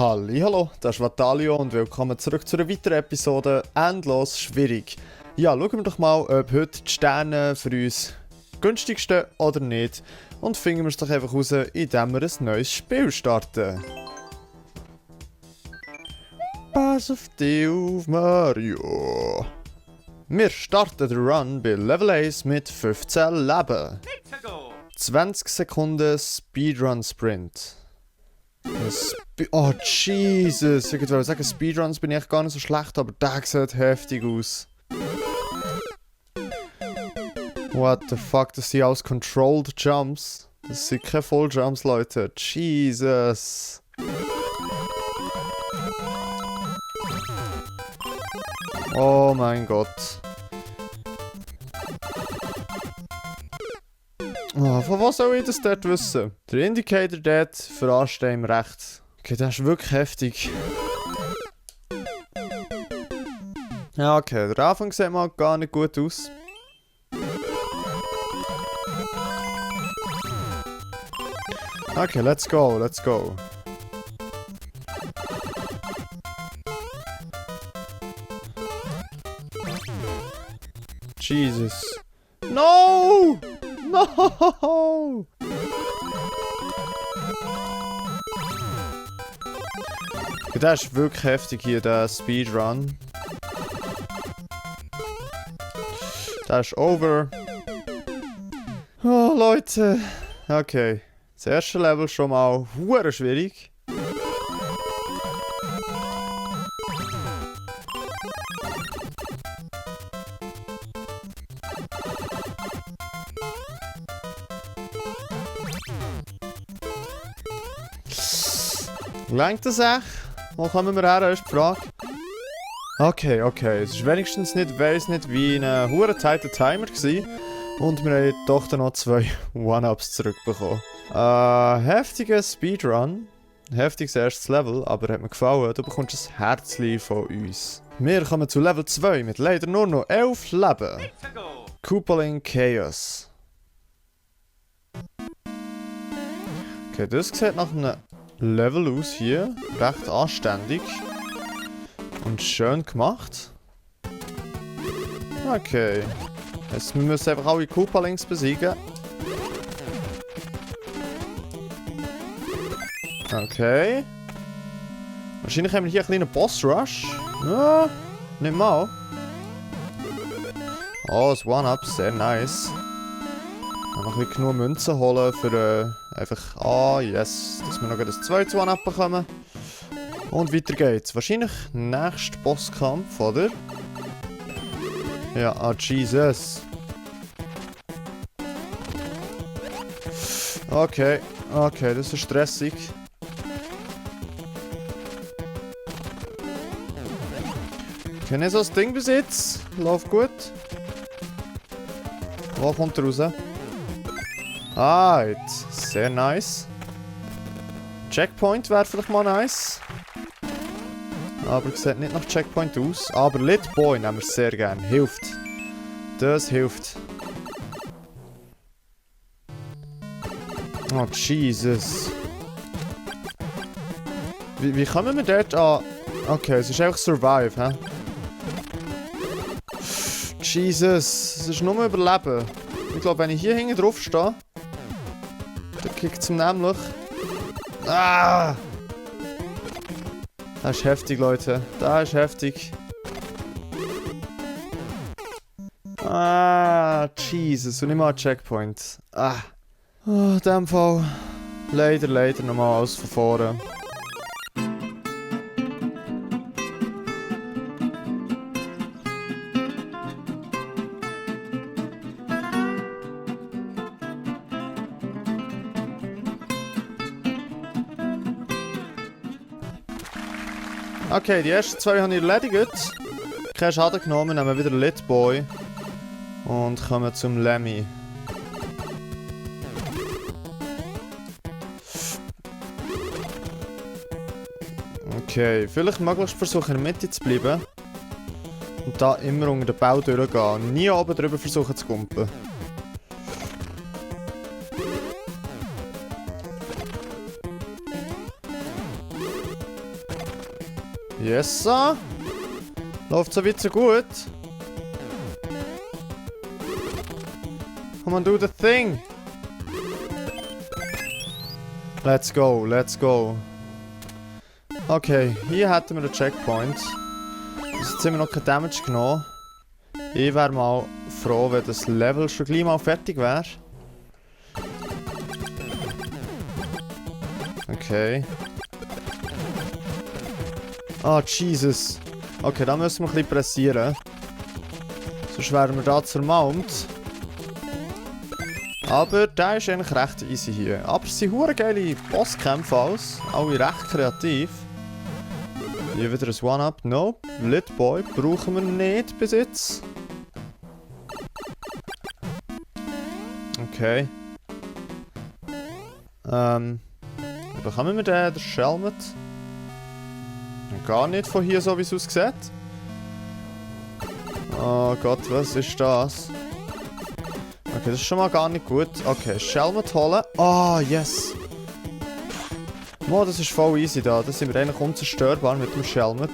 Hallo, das ist Vatalio und willkommen zurück zu einer weiteren Episode Endlos schwierig. Ja, schauen wir doch mal, ob heute die Sterne für uns günstig stehen oder nicht. Und finden wir es doch einfach raus, indem wir ein neues Spiel starten. Pass auf dich auf, Mario. Wir starten den Run bei Level 1 mit 15 Leben. 20 Sekunden Speedrun Sprint. Oh Jesus, ich wollte sagen, Speedruns bin ich gar nicht so schlecht, aber der sieht heftig aus. What the fuck, das sind alles Controlled Jumps. Das sind keine Full Jumps, Leute. Jesus. Oh mein Gott. Oh, von was soll ich das dort wissen? Der Indicator dort für Anstehen im Recht. Okay, das ist wirklich heftig. Ja, okay, der Anfang sieht mal gar nicht gut aus. Okay, let's go, let's go. Jesus. No! No! Das ist wirklich heftig hier, der Speedrun. Das ist over. Oh, Leute. Okay. Das erste Level schon mal hure schwierig. Lenkt das echt? Wo kommen wir her, ist die Frage. Okay. Es ist wenigstens nicht, weiss nicht, wie ein hure tighter Timer gewesen. Und wir haben doch dann noch 2 One-Ups zurückbekommen. Heftiger Speedrun. Heftiges erstes Level, aber hat mir gefallen. Du bekommst ein Herzchen von uns. Wir kommen zu Level 2 mit leider nur noch 11 Leben. Coupling Chaos. Okay, das sieht nach einem Level aus hier. Recht anständig. Und schön gemacht. Okay. Jetzt müssen wir einfach alle Koopalings besiegen. Okay. Wahrscheinlich haben wir hier einen kleinen Boss-Rush. Ja, nicht mal. Oh, das One-Up, sehr nice. Noch ein bisschen genug Münzen holen für einfach... Ah, yes. Dass wir noch das zweite One-Up bekommen. Und weiter geht's. Wahrscheinlich nächster Bosskampf, oder? Ja, ah, Jesus. Okay, das ist stressig. Kenne ich so das Ding bis jetzt? Läuft gut. Wo kommt er raus? Ah, jetzt. Sehr nice. Checkpoint wäre vielleicht mal nice. Aber sieht nicht nach Checkpoint aus. Aber Lit Boy nehmen wir sehr gerne. Hilft. Das hilft. Oh, Jesus. Wie kommen wir dort an? Okay, es ist einfach Survive, hä? Jesus, es ist nur Überleben. Ich glaube, wenn ich hier hinten drauf stehe, dann kickt es nämlich. Ah! Das ist heftig, Leute. Das ist heftig. Ah, Jesus. Und nicht mal ein Checkpoint. Ah. Oh, in dem Fall. Leider nochmal alles von vorne. Okay, die ersten 2 habe ich erledigt. Kein Schaden genommen, nehmen wieder Lit Boy. Und kommen zum Lemmy. Okay, vielleicht möglichst versuchen in der Mitte zu bleiben. Und da immer unter den Bau durchgehen. Nie oben drüber versuchen zu kumpen. Yes, sir. Läuft so weit so gut. Come on, do the thing. Let's go, let's go. Okay, hier hätten wir den Checkpoint. Jetzt haben wir noch kein Damage genommen. Ich wäre mal froh, wenn das Level schon gleich mal fertig wäre. Okay. Ah, Jesus. Okay, da müssen wir ein bisschen pressieren. Sonst wären wir da zermalmt. Aber der ist eigentlich recht easy hier. Aber es sind hure geile Bosskämpfe aus. Alle recht kreativ. Hier wieder ein One-Up. Nope. Lit Boy brauchen wir nicht bis jetzt. Okay. Bekommen wir den Shelmet? Gar nicht von hier, so wie es aussieht. Oh Gott, was ist das? Okay, das ist schon mal gar nicht gut. Okay, Shelmet holen. Oh, yes. Oh, das ist voll easy da. Da sind wir eigentlich unzerstörbar mit dem Shelmet.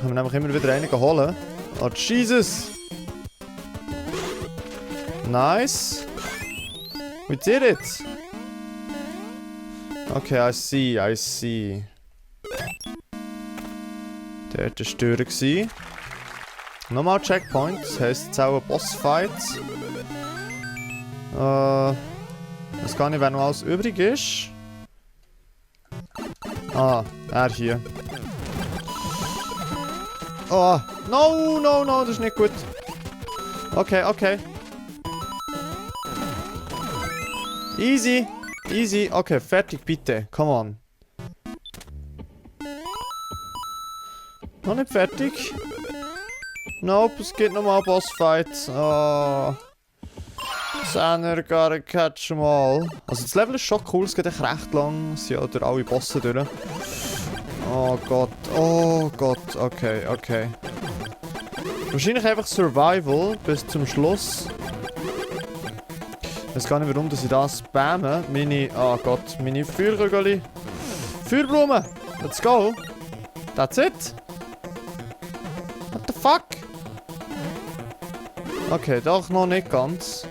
Können wir nämlich immer wieder einen holen. Oh, Jesus. Nice. We did it. Okay, I see, I see. Der war Stör. Nochmal Checkpoint, das heisst jetzt auch ein Bossfight. Ich weiß gar nicht, wer noch alles übrig ist. Ah, er hier. Oh, no, no, no, das ist nicht gut. Okay, okay. Easy, easy. Okay, fertig, bitte. Come on. Noch nicht fertig? Nope, es geht nochmal Bossfight. Oh. Xander, gotta catch them all. Also das Level ist schon cool, es geht echt recht lang. Es sind ja durch alle Bosse durch. Oh Gott, okay, okay. Wahrscheinlich einfach Survival bis zum Schluss. Ich weiß gar nicht, warum dass ich das spamme. Meine, oh Gott, meine Feuerkugel. Feuerblumen! Let's go! That's it! What the fuck? Okay, doch noch nicht ganz.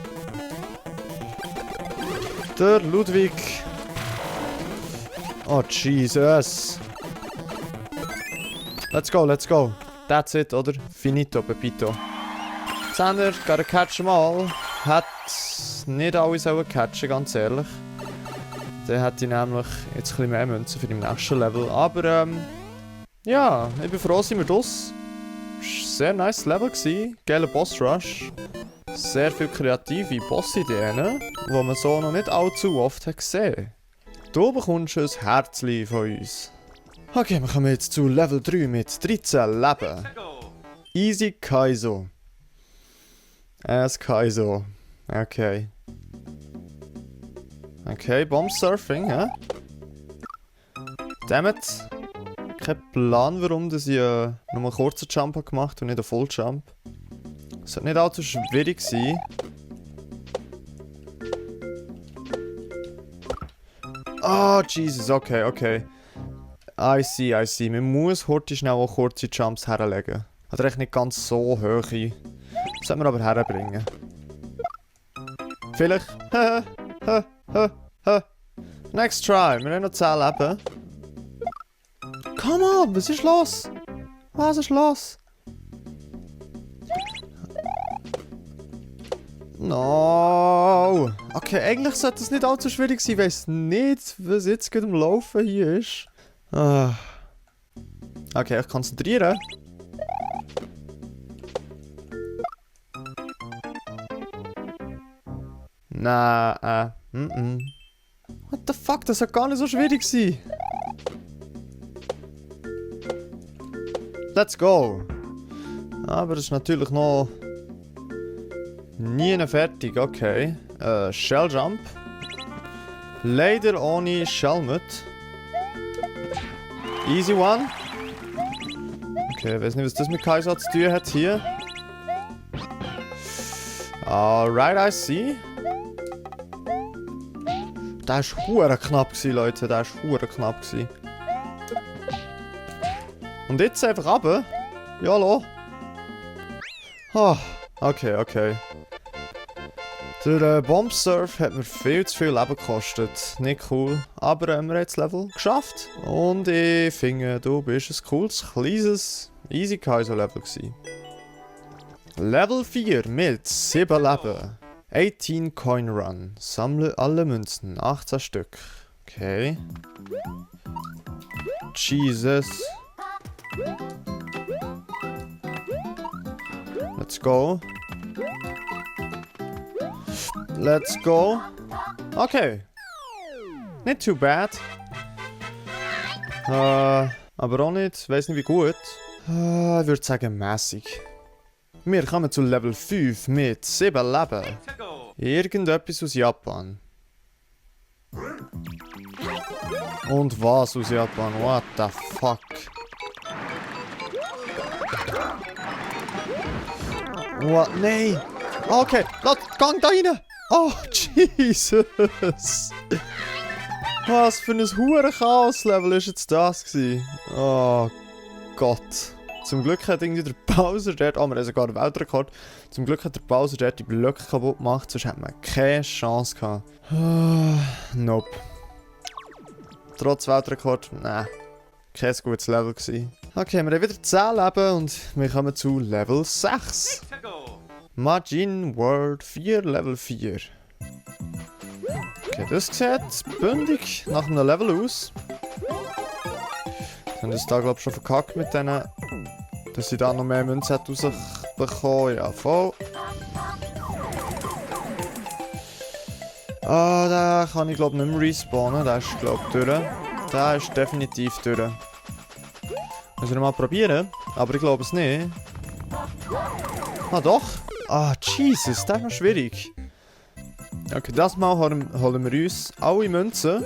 Der Ludwig. Oh Jesus. Let's go, let's go. That's it, oder? Finito, Pepito. Xander, gotta catch them all. Hat nicht alle sollen catchen, ganz ehrlich. Dann hätte ich nämlich jetzt ein bisschen mehr Münzen für den nächsten Level. Aber ja, ich bin froh, sind wir draus. Es war ein sehr nice Level gewesen. Geiler Boss Rush. Sehr viele kreative Boss-Ideen, die man so noch nicht allzu oft hat gesehen. Du bekommst ein Herzchen von uns. Okay, wir kommen jetzt zu Level 3 mit 13 Leben. Easy Kaizo. Kaizo. Okay. Okay, Bomb Surfing, hä? Dammit. Kein Plan, warum dass ich nur einen kurzen Jump gemacht habe und nicht einen Full Jump. Es sollte nicht allzu schwierig sein. Oh, Jesus, okay, okay. I see, I see. Man muss heute schnell auch kurze Jumps herlegen. Oder echt nicht ganz so hohe. Das sollten wir aber herbringen. Vielleicht. Next try. Wir haben noch 10 Leben. Come on, was ist los? Was ist los? No. Okay, eigentlich sollte es nicht allzu schwierig sein. Ich weiss nicht, was jetzt gerade am Laufen hier ist. Okay, ich konzentriere. Nein, What the fuck, das soll gar nicht so schwierig sein. Let's go. Aber das ist natürlich noch nie fertig, okay. Shell Jump. Leider ohne Shelmet. Easy one. Okay, ich weiß nicht, was das mit Kaizo zu tun hat hier. Alright, I see. Der war hure knapp, Leute. Der war hure knapp. Und jetzt einfach runter. Ja, hallo. Oh, okay. Der Bombsurf hat mir viel zu viel Leben gekostet. Nicht cool. Aber wir haben das Level geschafft. Und ich finde, du bist ein cooles, kleines Easy Kaiser Level gewesen. Level 4 mit 7 Leben. 18 Coin Run. Sammle alle Münzen. 18 Stück. Okay. Jesus. Let's go. Let's go. Okay. Nicht too bad. Aber auch nicht, weiß nicht wie gut. Ich würde sagen mäßig. Wir kommen zu Level 5 mit 7 Leben. Irgendetwas aus Japan. Und was aus Japan? What the fuck? What? Nein! Okay, gang da rein! Oh, Jesus! Was für ein hure Chaos-Level ist jetzt das gewesen? Oh Gott. Zum Glück hat irgendwie der Bowser dort, wir haben sogar einen Weltrekord, zum Glück hat der Bowser dort die Blöcke kaputt gemacht, sonst hätte man keine Chance gehabt. Nope. Trotz Weltrekord, nein. Kein gutes Level gewesen. Okay, wir haben wieder 10 Leben und wir kommen zu Level 6. Majin World 4, Level 4. Okay, das sieht bündig nach einem Level aus. Ich habe das da glaube ich schon verkackt mit denen, dass ich da noch mehr Münzen rausbekommen. Ja, voll. Ah, da kann ich glaube nicht mehr respawnen. Der ist glaube ich durch. Der ist definitiv durch. Müssen wir mal probieren, aber ich glaube es nicht. Ah doch. Ah, Jesus, das ist noch schwierig. Okay, das Mal holen wir uns alle Münzen.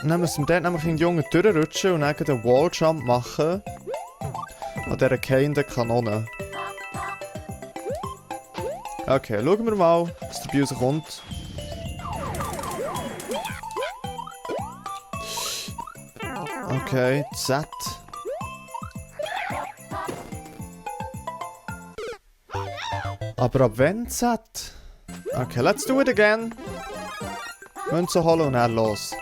Dann müssen wir dort nämlich in die Jungen durchrutschen und dann einen Walljump machen. An dieser gehenden Kanone. Okay, schauen wir mal, was dabei rauskommt. Okay, Z. Aber ab wann Z? Okay, let's do it again. Münzen holen und dann los.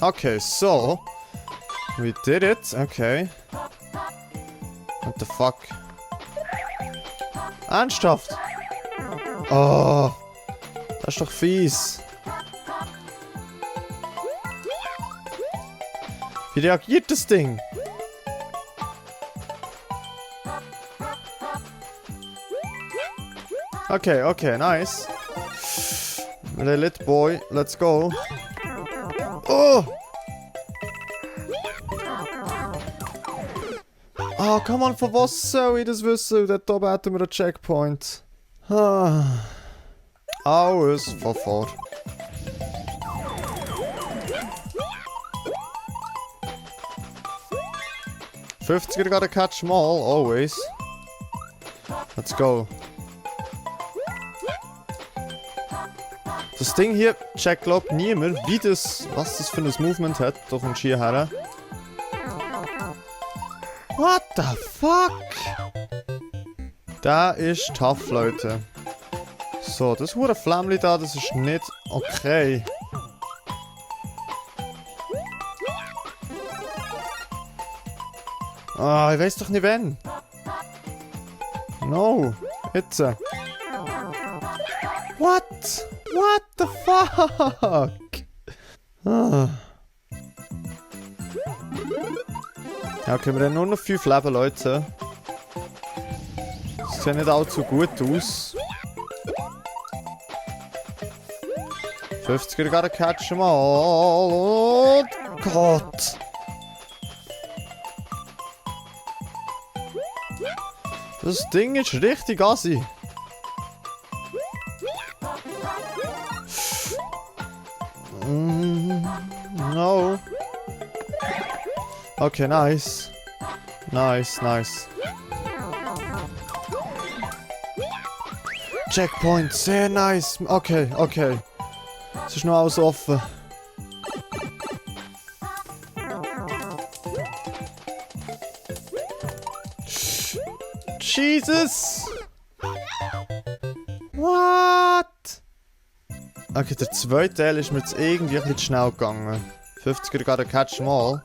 Okay, so. We did it. Okay. What the fuck? Ernsthaft? Oh. Das ist doch fies. Wie reagiert das Ding? Okay, nice. Lit boy, let's go. Oh! Ah, come on, von was soll ich das wissen? Dort oben hätten wir einen Checkpoint. Alles von vor. 50er gotta catch them all, always. Let's go. Das Ding hier checkt glaub niemand, wie das, was das für ein Movement hat, durch den Ski her. What the fuck? Der ist tough, Leute. So, das hure Flämmli da, das ist nicht okay. Ah, ich weiß doch nicht wann. No, jetzt. What? What the fuck? Ah. Ja, okay, wir haben nur noch 5 Leben, Leute. Das sieht nicht allzu gut aus. 50er gotta catch them all. Oh Gott. Das Ding ist richtig assi. No. Okay, nice. Nice. Checkpoint, sehr nice. Okay, okay. Es ist noch alles offen. Jesus! What? Okay, der zweite Teil ist mir jetzt irgendwie ein bisschen zu schnell gegangen. 50er gotta catch them all.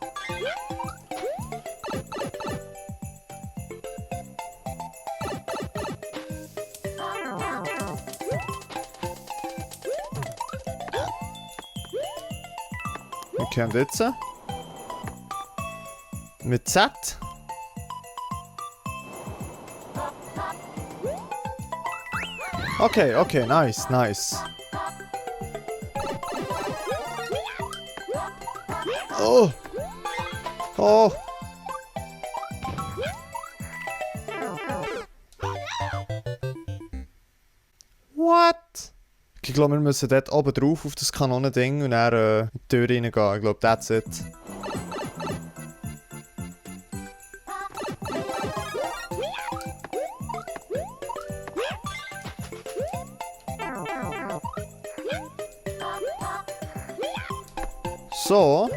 Okay, und jetzt? Mit Z? Okay, okay, nice, nice. Oh! Oh! What? Ich glaube, wir müssen dort oben drauf auf das Kanonending und dann in die Tür reingehen. Ich glaube, that's it. So.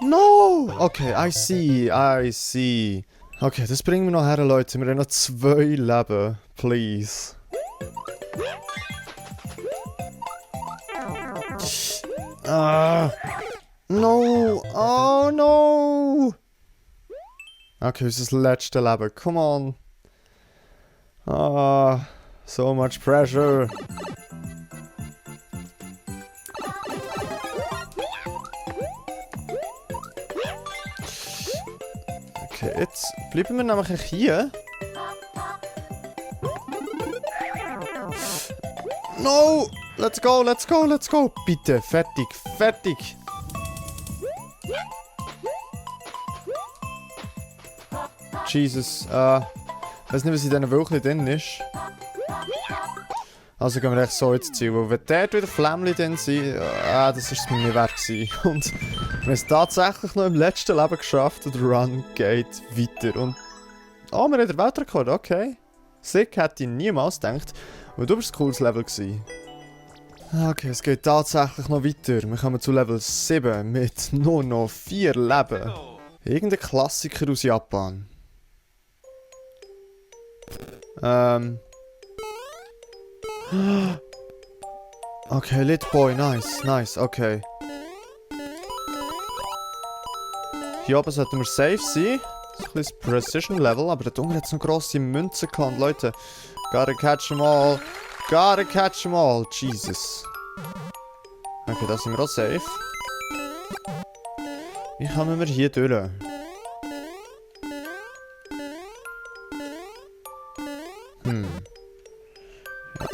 No! Okay, I see, I see. Okay, das bringen wir noch her, Leute. Wir haben noch 2 Leben. Please. No! Oh no! Okay, unser letztes Leben. Come on. So much pressure. Okay, jetzt bleiben wir nämlich hier. No! Let's go, let's go, let's go! Bitte, fertig, fertig! Jesus, ich weiß nicht, was in diesen wirklich drin ist. Also gehen wir echt so ins Ziel, weil wenn dort wieder Flämmchen drin sind, das ist es mir nicht wert gewesen. Und wir haben es tatsächlich noch im letzten Leben geschafft und der Run geht weiter. Und oh, wir haben den Weltrekord, okay. Sick, hätte ich niemals gedacht. Aber du bist ein cooles Level gewesen. Okay, es geht tatsächlich noch weiter. Wir kommen zu Level 7 mit nur noch 4 Leben. Irgendein Klassiker aus Japan. Okay, Lit Boy, nice, nice, okay. Hier oben sollten wir safe sein. Das ist ein bisschen Precision Level, aber da unten hat es noch grosse Münzen gehabt, Leute. Gotta catch them all. Gotta catch them all. Jesus. Okay, da sind wir auch safe. Wie kommen wir hier durch? Ja,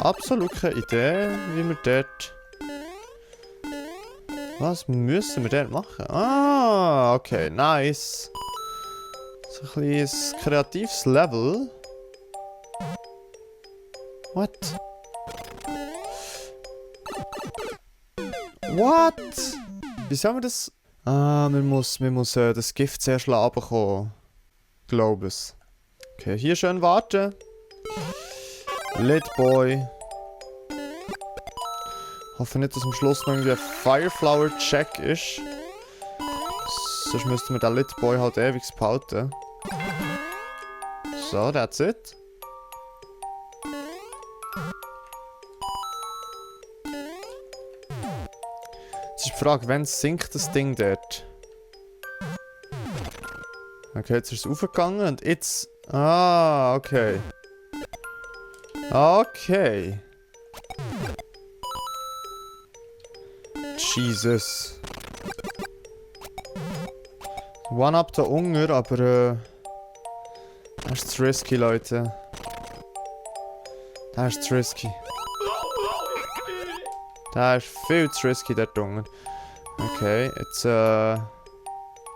absolut keine Idee, wie wir dort... Was müssen wir dort machen? Ah, okay, nice. So ein kleines kreatives Level. What? What? Wie soll man das... Ah, man muss das Gift zuerst runterbekommen. Glaube es. Okay, hier schön warten. Lit Boy. Hoffe nicht, dass am Schluss noch irgendwie ein Fireflower-Check ist. Sonst müssten wir den Lit Boy halt ewig behalten. So, that's it. Jetzt ist die Frage, wann sinkt das Ding dort? Okay, jetzt ist es aufgegangen und jetzt... Ah, okay. Okay. Jesus. One-up da Unger, aber das ist zu risky, Leute. Das ist zu risky. Das ist viel zu risky, der Unger. Okay, jetzt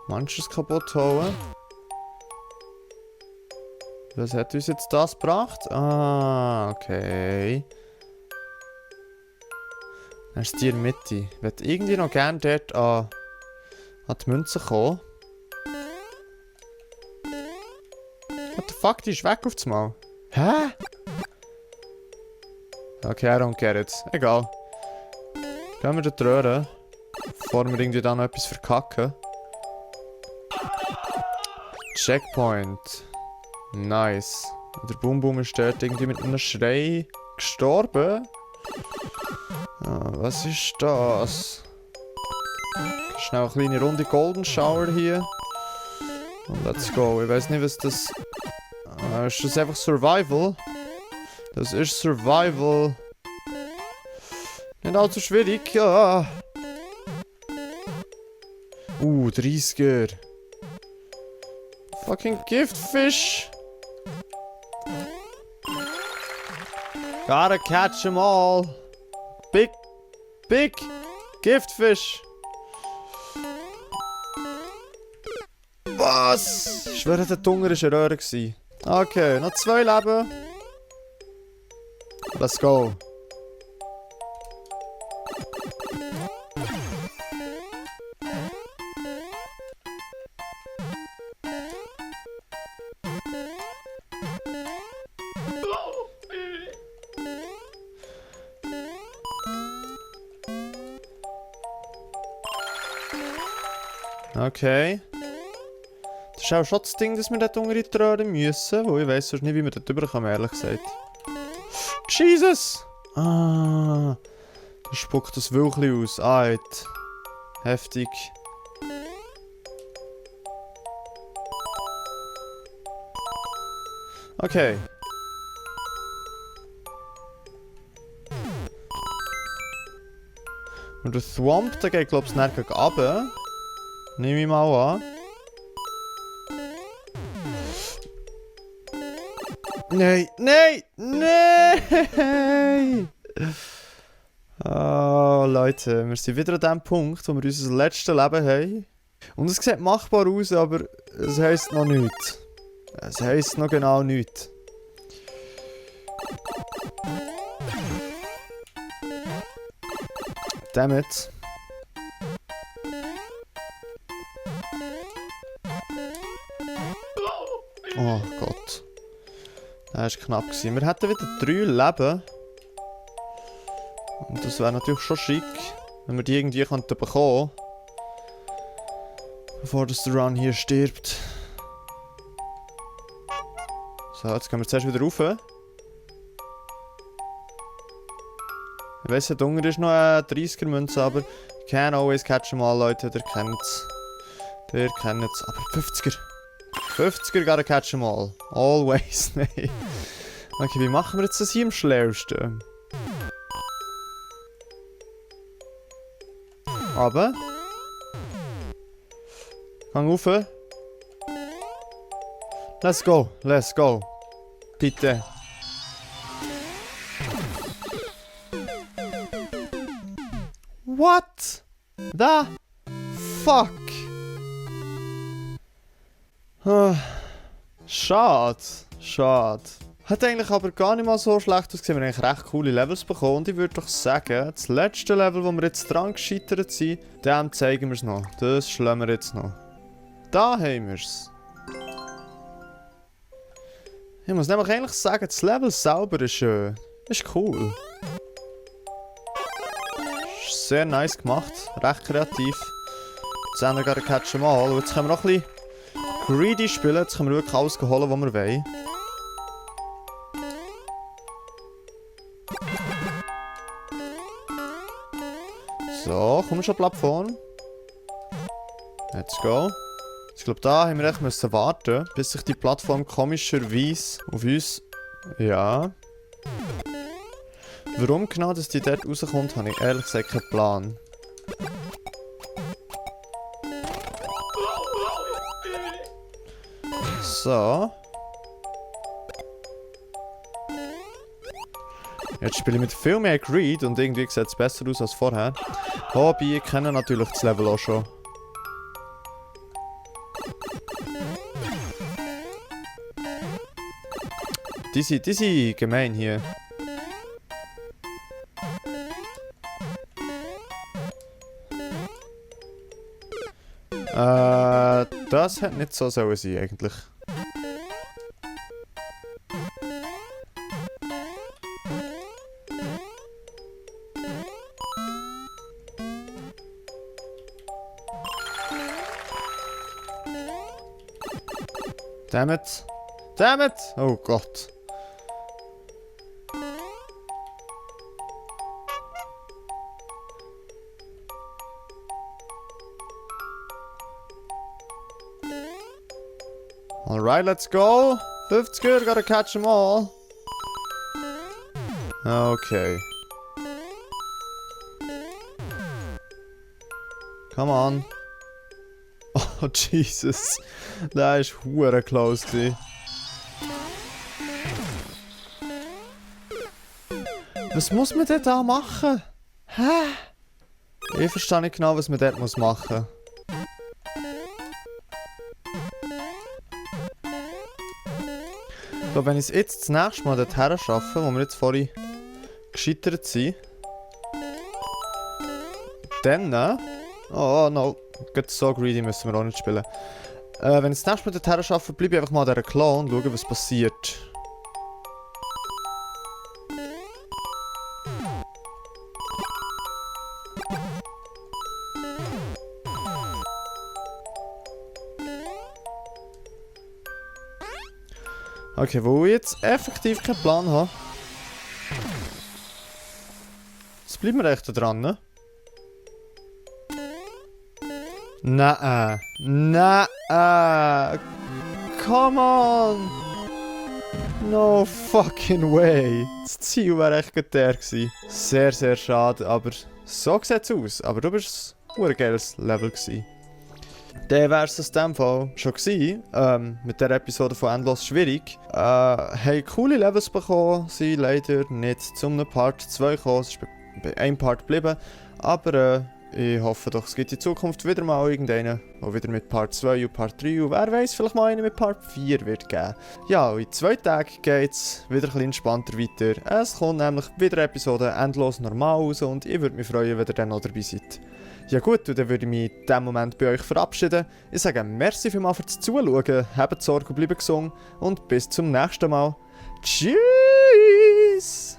manches kaputt holen. Was hat uns jetzt das gebracht? Ah, okay. Dann ist die in der Mitte. Ich würde irgendwie noch gerne dort an die Münze kommen. What the fuck, die ist weg aufs Mal. Hä? Okay, I don't get it. Egal. Gehen wir dort rühren. Bevor wir irgendwie da noch etwas verkacken. Checkpoint. Nice. Der Boom Boom ist dort irgendwie mit einem Schrei gestorben. Ah, was ist das? Schnell eine kleine Runde Golden Shower hier. Und let's go. Ich weiß nicht, was das... ist das einfach Survival? Das ist Survival. Nicht allzu schwierig, ja. 30er. Fucking Giftfish. Gotta catch them all. Big Giftfish. Was? Ich schwöre, der Hunger war eine Röhre. Okay, noch 2 Leben. Let's go. Okay. Das ist auch schon das Ding, dass wir dort unten reintrören müssen, weil ich weiss sonst nicht, wie wir dort rüberkommen, ehrlich gesagt. Jesus! Ah, da spuckt das Wölkli aus. Alter. Heftig. Okay. Und der Thwomp, der geht, glaube ich, nachher gegen runter. Nehme ich mal an. Nein, nein, nein! Oh, Leute, wir sind wieder an dem Punkt, wo wir unser letztes Leben haben. Und es sieht machbar aus, aber es heisst noch nichts. Es heisst noch genau nichts. Dammit. Oh Gott. Das war knapp. Wir hätten wieder 3 Leben. Und das wäre natürlich schon schick, wenn wir die irgendwie bekommen könnten. Bevor das der Run hier stirbt. So, jetzt gehen wir zuerst wieder rauf. Ich weiss, da unten ist noch eine 30er Münze, aber can always catch them all, Leute, der kennt's. Der kennt's. Aber 50er. 50er gotta catch them all. Always, nein. Okay, wie machen wir jetzt das hier am schlausten? Aber. Gang rauf. Let's go, let's go. Bitte. What the fuck? Schade, schade. Hat eigentlich aber gar nicht mal so schlecht ausgesehen. Wir haben eigentlich recht coole Levels bekommen. Und ich würde doch sagen, das letzte Level, wo wir jetzt dran gescheitert sind, dem zeigen wir es noch. Das schlagen wir jetzt noch. Da haben wir es. Ich muss nämlich eigentlich sagen, das Level selber ist schön. Ist cool. Ist sehr nice gemacht. Recht kreativ. Jetzt haben wir gerade Catch 'em All. Und jetzt können wir noch ein bisschen greedy spielen. Jetzt können wir wirklich alles holen, was wir wollen. So, komm schon, Plattform. Let's go. Ich glaube, da haben wir echt müssen warten, bis sich die Plattform komischerweise auf uns... Ja. Warum genau, dass die dort rauskommt, habe ich ehrlich gesagt keinen Plan. So. Jetzt spiele ich mit viel mehr Greed und irgendwie sieht es besser aus als vorher. Hobby kennen natürlich das Level auch schon. Die sind gemein hier. Das hätte nicht so sollen sein eigentlich. Damn it. Damn it! Oh Gott. Alright, let's go. 50 good, gotta catch them all. Okay. Come on. Oh, Jesus. Das ist hure close gewesen. Was muss man denn da machen? Hä? Ich verstehe nicht genau, was man dort machen muss. Ich glaube, wenn ich es jetzt das nächste Mal dorthin schaffe, wo wir jetzt vorhin gescheitert sind, dann... Oh no, geht so greedy müssen wir auch nicht spielen. Wenn ich das nächste Mal dorthin schaffe, bleibe ich einfach mal an dieser Claw und schaue, was passiert. Okay, wo ich jetzt effektiv keinen Plan habe. Jetzt bleiben wir echt da dran, ne? Nein. Nein. Come on. No fucking way. Das Ziel wäre echt gut der gewesen. Sehr, sehr schade, aber so sieht es aus. Aber du bist ein geiles Level gewesen. Dann wäre es in dem Fall schon gewesen, mit der Episode von Endlos schwierig. Haben coole Levels bekommen, sind leider nicht zum Part 2 gekommen, es ist bei einem Part geblieben. Aber ich hoffe doch, es gibt in Zukunft wieder mal irgendeinen, der wieder mit Part 2 und Part 3 und wer weiß, vielleicht mal einen mit Part 4 wird geben. Ja, und in 2 Tagen geht es wieder ein bisschen entspannter weiter. Es kommt nämlich wieder eine Episode endlos normal raus und ich würde mich freuen, wenn ihr dann noch dabei seid. Ja gut, und dann würde ich mich in diesem Moment bei euch verabschieden. Ich sage merci vielmals fürs Zuschauen, habt Sorge und bleibt gesund und bis zum nächsten Mal. Tschüss!